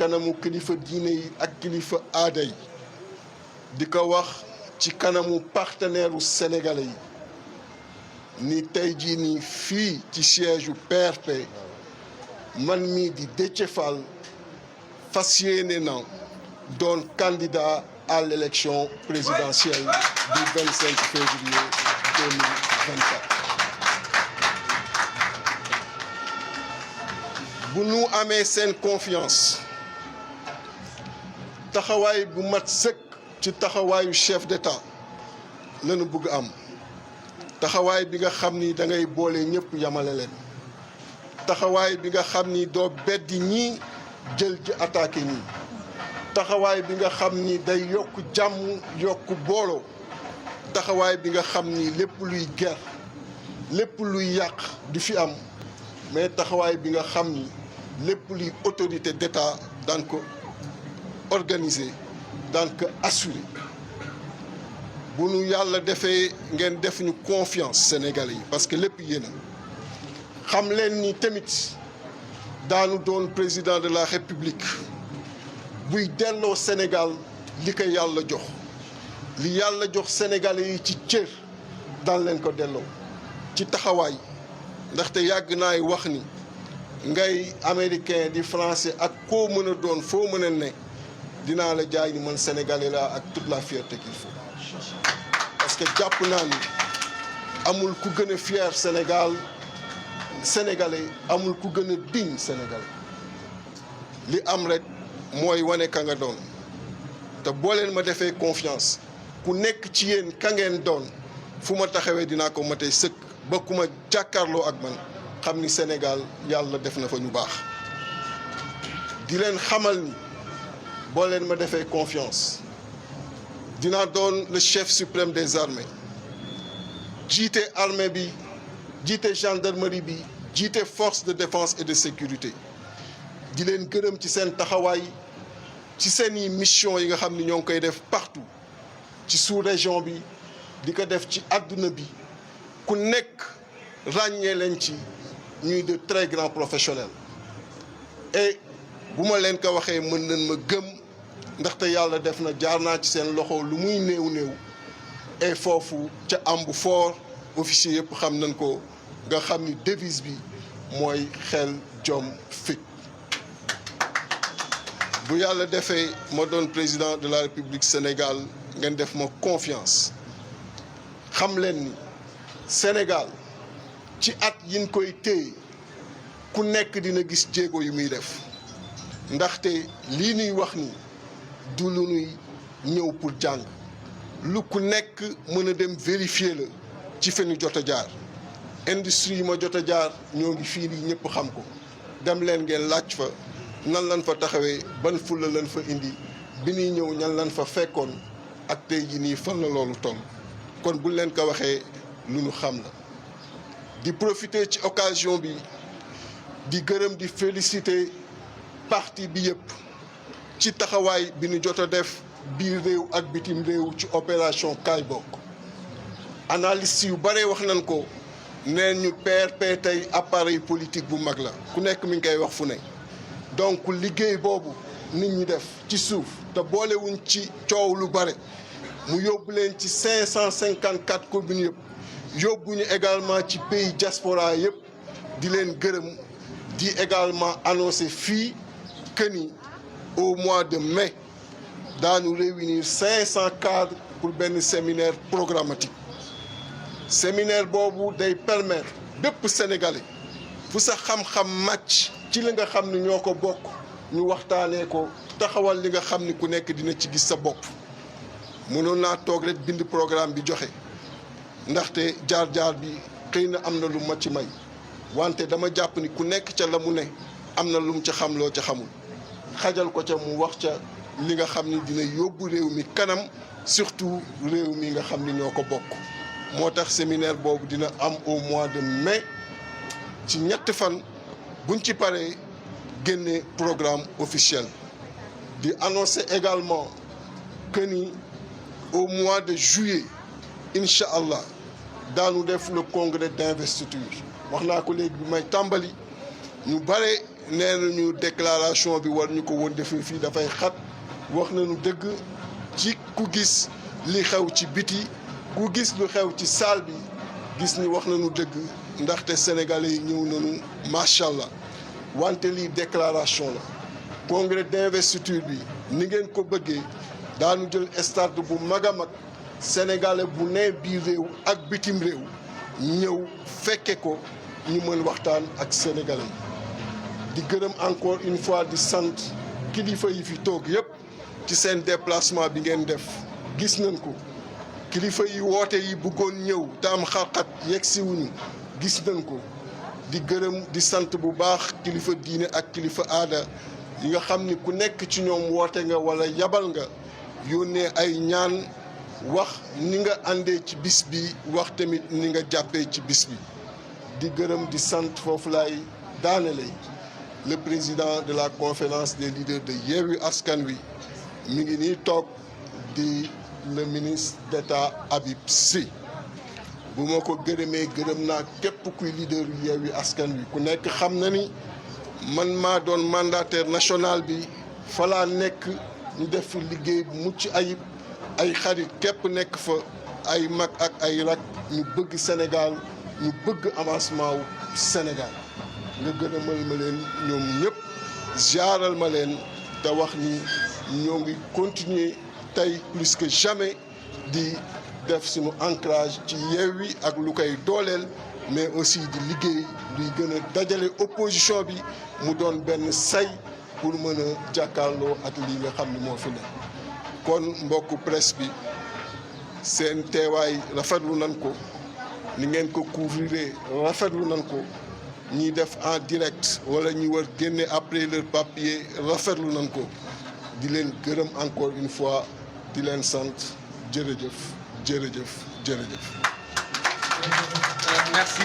kanamu kilifa diine yi ak kilifa aada yi di ko wax ci kanamu partenaire u sénégalais yi ni tey jii nii fii ci siège u PRP man mii di Déthié Fall fas yéene na doon candidat à l'élection présidentielle du 25 février 2024. bu nu amee seen confiance taxawaay bu mat sëkk ci taxawaayu chef d'État lañu bëgg am taxawaay bi nga xam ni da ngay boole ñëpp yamale leen taxawaay bi nga xam ni doo beddi ñii jël ci attaqué ñii taxawaay bi nga xam ni day yokk jàmm yokk booloo taxawaay bi nga xam ni lépp luy guerre lépp luy yàq du fi am mais taxawaay bi nga xam ni lépp luy autorité d'État daan ko organiser daan ko assurer bu nu yàlla defee ngeen def ñu confiance sénégalais yi parce que lépp yéen a xam leen ni tamit daanu doon président de la république buy delloo Sénégal li ko yàlla jox li yàlla jox sénégalais yi ci cër daan leen ko delloo ci taxawaay ndaxte yàgg naay wax ni ngay américain di français ak koo mën a doon foo mën a ne dinaa la jaay ni man sénégalais la ak toute la fierté qu'il faut parce que jàpp naa ni amul ku gën a fier sénégalais amul ku gën a digne sénégalais li am rek mooy wane ka nga doon te boo leen ma defee confiance ku nekk ci yéen ka ngeen doon fu ma taxawee dinaa ko matee sëkk ba ku ma jàkkaarloo ak man xam ni Sénégal yàlla def na fa ñu baax di leen xamal ni boo leen ma defee confiance dinaa doon le chef suprême des armées jiite armée bi jiite gendarmerie bi jiite force de défense et de sécurité di leen gërëm ci seen taxawaay ci seeni mission yi nga xam ni ñoo ngi koy def partout ci sous-région bi di ko def ci àdduna bi ku nekk ràññee leen ci ñuy de très grands professionnels et bu ma leen ko waxee mën nañ ma gëm ndaxte yàlla def na jaar naa ci seen loxo lu muy néew et foofu ca am bu fort officier yëpp xam nañ ko nga xam ni devise bi mooy xel jom fit bu yàlla defee ma doon président de la République Sénégal ngeen def ma confiance xam leen ni Sénégal ci at yin koy téye ku nekk dina gis jéego yu muy def ndaxte lii nuy wax ni du lu nuy ñëw pour jàng lu ku nekk mën a dem vérifier la ci fi ñu jot a jaar industrie yi ma jot a jaar ñoo ngi fii nii ñëpp xam ko dem leen ngeen laaj fa nan lan fa taxawee ban fulla lan fa indi bi ñuy ñëw ñan lan fa fekkoon ak tey ji nii fan la loolu toll kon buñ leen ko waxee lu ñu xam la di profiter ci occasion bi di gërëm di féliciter parti bi yëpp ci taxawaay bi ñu jot a def biir réew ak bitim réew ci opération Kaay Bokk analyste yu bare wax nañ ko neen ñu PRP tey appareil politique bu mag la ku nekk mi ngi koy wax fu ne donc liggéey boobu nit ñi def ci suuf te boolewuñ ci coow lu bare mu yóbbu leen ci 554 communes yëpp yóbbuñu également ci pays diaspora yëpp di leen gërëm di également annoncer fii que ni au mois de mai daanu réunir 500 cadres pour benn séminaire programmatique séminaire boobu day permettre bépp sénégalais fu sa xam-xam màcc ci li nga xam ni ñoo ko bokk ñu waxtaanee ko taxawal li nga xam ni ku nekk dina ci gis sa bopp mënoon naa toog rek bind programme bi joxe ndaxte jaar-jaar bi xëy na am na lu ma ci may wante dama jàpp ni ku nekk ca la mu ne am na lu mu ca xam loo ca xamul xajal ko ca mu wax ca li nga xam ni dina yóbbu réew mi kanam surtout réew mi nga xam ni ñoo ko bokk moo tax séminaire boobu dina am au mois de mai ci ñetti fan buñ ci paree génne programme officiel di annoncer également que ni au mois de juillet incha allah daanu def le congrès d'investiture wax naa ko léegi bi may tàmbali ñu bare nee nañu déclaration bi war ñu ko woon defee fii dafay xat wax nañu dëgg ci ku gis li xew ci biti ku gis lu xew ci salle bi gis ni wax nañu dëgg ndaxte sénégalais yi ñëw nañu macha allah wante lii déclaration la congrès d'investiture bi ni ngeen ko bëggee daanu jël stade bu mag a mag sénégalais bu ne biir réew ak bitim réew ñëw fekke ko ñu mën waxtaan ak sénégalais di gërëm encore une fois di sant kilifa yi fi toog yépp ci seen déplacement bi ngeen def gis nañ ko kilifa yi woote yi bëggoon ñëw te am xarxat yegg si wuñu gis nañ ko di gërëm di sant bu baax kilifa diine ak kilifa aada yi nga xam ni ku nekk ci ñoom woote nga wala yabal nga yónnee ay ñaan wax ni nga àndee ci bis bi wax tamit ni nga jàppee ci bis bi di gërëm di sant foofu laay daanele le président de la conférence des leaders de Yewwi Askan Wi mi ngi nii toog di le ministre d'État Habib Sy bu ma ko gërëmee gërëm naa képp kuy leader Yewwi Askan Wi ku nekk xam na ni man maa doon mandataire national bi falaa nekk ñu def fi liggéey bu mucc ayib ay xarit képp nekk fa ay mag ak ay rak ñu bëgg Sénégal ñu bëgg avancement wu Sénégal nga gërëmal ma leen ñoom ñëpp jaaral ma leen te wax ni ñoo ngi continuer tey plus que jamais di def suñu ancrage ci Yewwi ak lu koy dooleel mais aussi di liggéey luy gën a dajale opposition bi mu doon benn say pour mën a jàkkaarloo ak lii nga xam ni moo fi ne kon mbokku presse bi seen teewaay rafetlu nan ko ni ngeen ko couvrir rafetlu nan ko ñiy def en direct wala ñi war génne après leur papier rafetlu nan ko di leen gërëm encore une fois di leen sant jërëjëf jërëjëf jërëjëf. Merci.